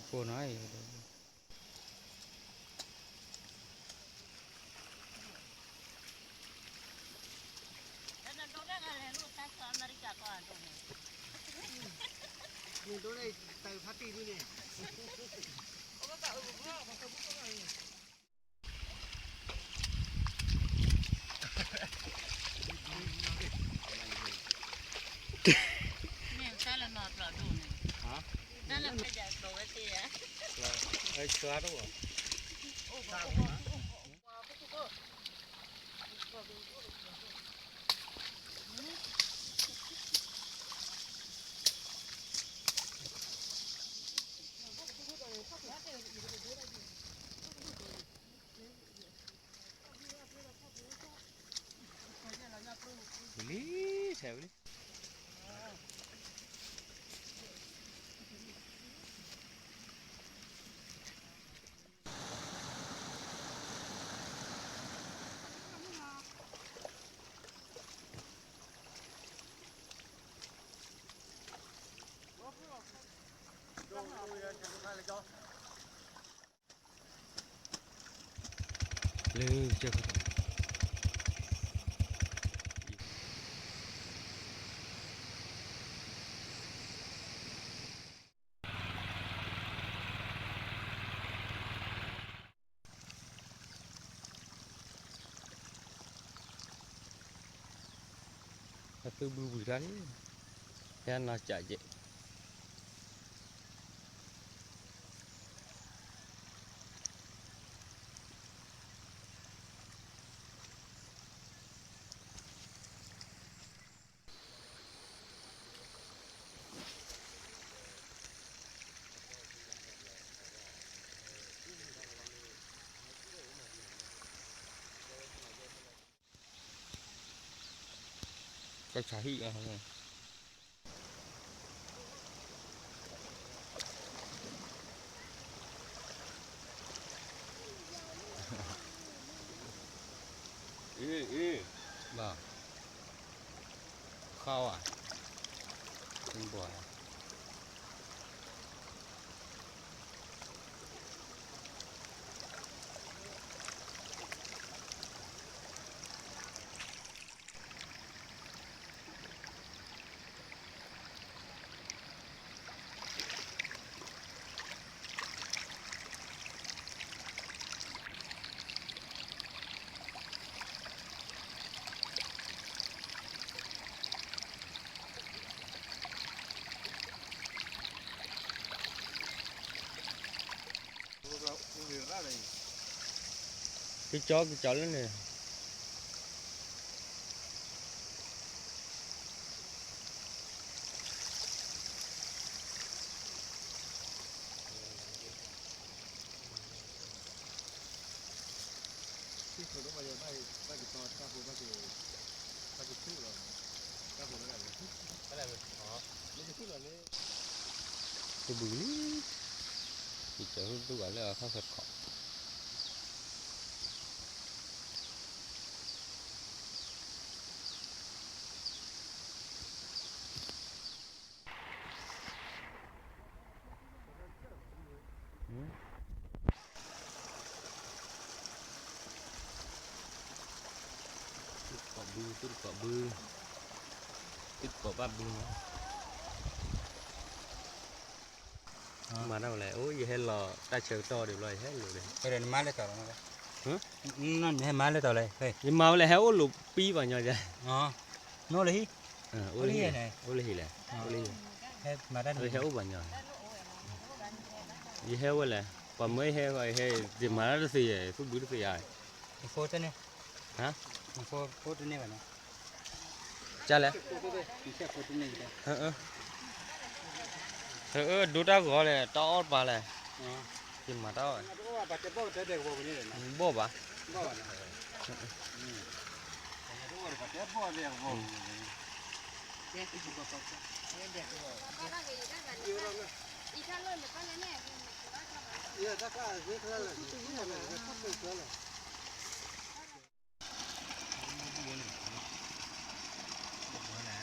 ကိးနီၤ ဝံၤလံ ဆဲးဝံၤလံ လၢ အသုဘုဘုတၢ်လံ, ဟဲနီၢ်ကးကဲး ကဆးဟံၣ်အီၤ ဘၣ် ခါဝဲ ဘၣ် ကကၠီကကၠီလၢန့ၣ် တဘုလံ, ယကၠီဟူတူၢ်ဘၣ်လၢအခီၣ်ဆၢတခီ သုတကိးဘု, သုတကိးဘု, သုတကိးဘၣ်ဘုမး, မၤတၢ်ဝဲလဲၣ်, အိၣ် ယဟဲလီၤတၢ်ဆၢကတီၢ်ဒံးဘျီ ယဟဲလိာ်လံ, နမၤလၢတီၤလီၤ, ဟဲမၤဝဲလဲၣ် ဟဲအိၣ်လိာ်ပံပှၤညီယဲ, အိၣ်လၢဟံၣ်, အိၣ်လၢဟံၣ်လဲၣ်, အိၣ်လၢဟံၣ်, ဟဲအိၣ်ပှၤညီ, ယဟဲဝဲလဲၣ်, ပှၤမၢဟဲဂီၤ ယဟဲ ယမၤတၢ်တသ့ယဲ သုဘုတသ့ယါ, ဟါ, ကလဲၣ်, အၢ ဒိတၢ်ဂီၤလဲၣ် တၢ်အီၣ်တပၤလဲၣ်, ယမၤတၢ်အီၣ်, ဘီၣ်ဘၣ်,